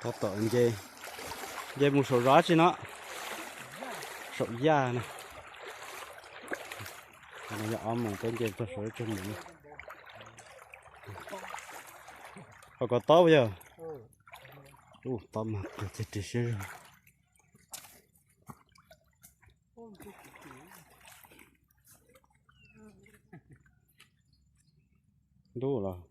Tab tom nce, nce mus saum zos tsi no, saum yaj no. Qhov no yog ob moos peb nce txog saum ib tsoog mus no. Ho kov tob puas yog? Ub, tob mas qw ceg ris siab zog. Ntub los.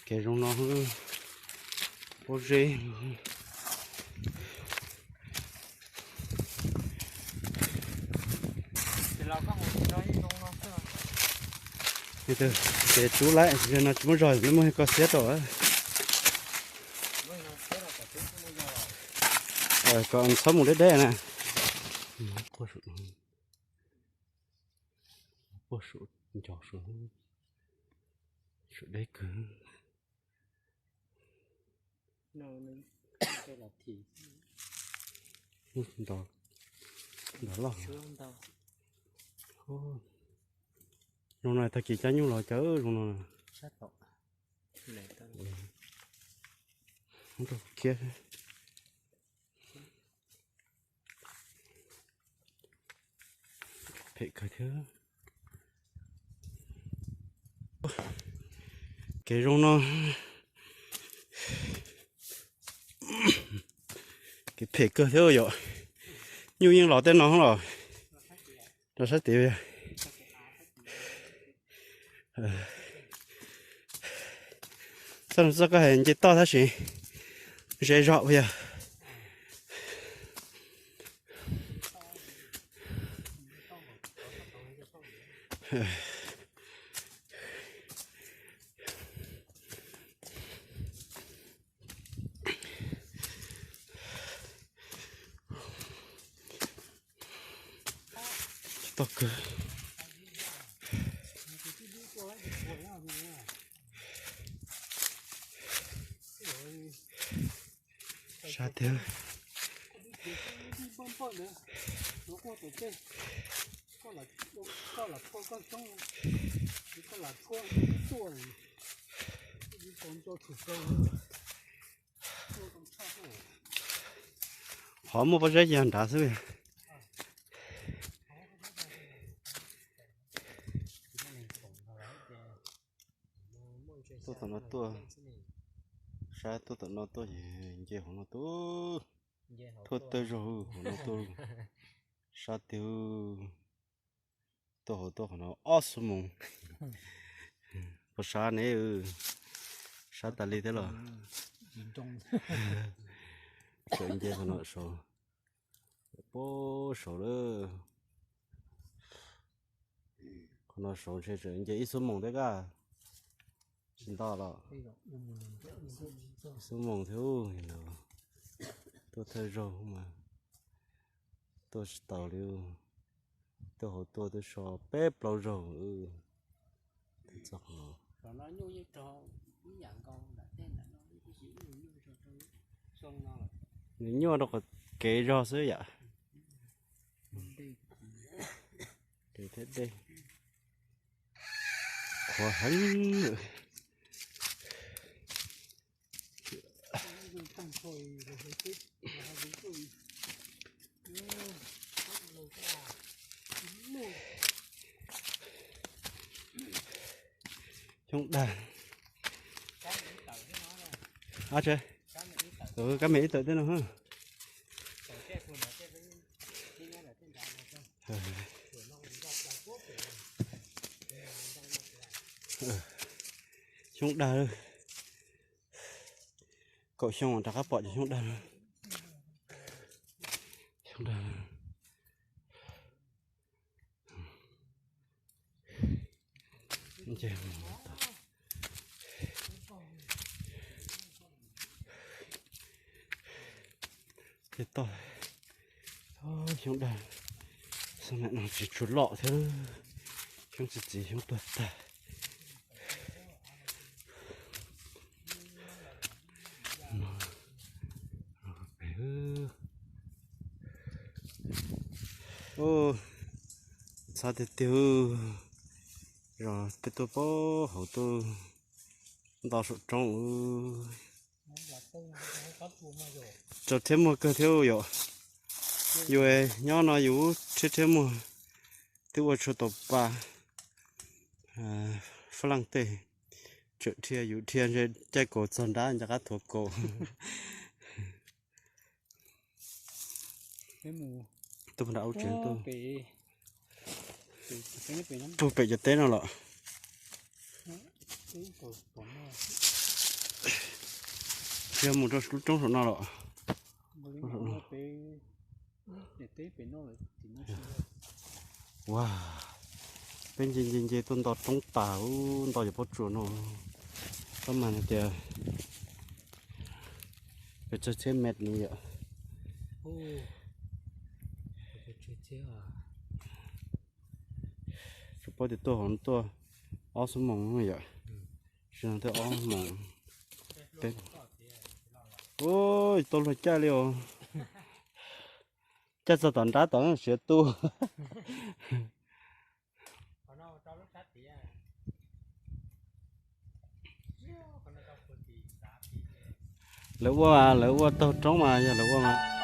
Kev zoo no pob zeb. Ces tsub lawm, no tsis muaj zog, muaj koj xiab rau. Kom txhob mus deb deb na. Puag saum, nco saum, saum deb kawg. Ntov loj. Zoo no tag kis cab nyuj los cawv zoo no. Khiab. Phem kawg thiab. Kev zoo no, kev phem kawg thiab yom. Nyuj yeej los tej no los. Rau sab tid. Txoj no txoj koj hais nce toj tab sis ze zog puas yog? Tsis tau kawg. Sab tiag. Qhov muaj pob zeb ces yog nrad xwb. Tuaj tom no tuaj, sab tuaj tom no tuaj ces nce hauv no tuaj, thuaj tawg zaug hauv no tuaj, sab tiag. Tuaj hauv tuaj qhov no ob xuab moos. Puas sab ne? Sab tas li thiab los. Tseem nce qhov no saud, puag saud lawm. Qhov no saud ntshe tseem nce ib xuab moos thiab kaj, tsis ntau los. Ib xuab moos thiab. Tuaj thawj zaug mas tuaj tsis taus li. Tuaj hauv tuaj twb so peb plaub zaug. Nws nyuaj rau qhov kev zog xwb yam. Kev thiab dej qhuav heev. Xyoob dag. Kab me ib tawm tej no. Xyoob dag. Kaum xyoo rov qab pom cov xyoob dag. Xyoob dag. Ces toj, Xyoob dag, xab nam no tsis tshua loj thiab, xyoob txiv txiv xyoob tuag tag. Txhob tiag tiag, zos tej tuaj pab hauv tuaj nto saum roob. Tso tshiab muag kawg thiab yom. Yus nyob no yus tshiab tshiab muag twb ua tshua tau pa. Fab laj tej tseem dhia, yus dhia ntshe caij kaus txog nrab nco qab thuav kaus. Tuaj nram ub tsev tuaj, puag pem cov teb no los, yog mus rau lub roob saum no los. Ua, peb nce nce nce tuaj nto roob tas, nto cov pob tsuas no. Tab mas tias pes tsawg txhiab mev no yom. Tsis paub tias tuaj hauv no tuaj ob xuab moos yom. Tsis no twb ob moos. Ua, tau luag caij li os. Caij txog tom nrab tom siav tu. Lawv ua, lawv ua taug roob mas yog lawv ua mas.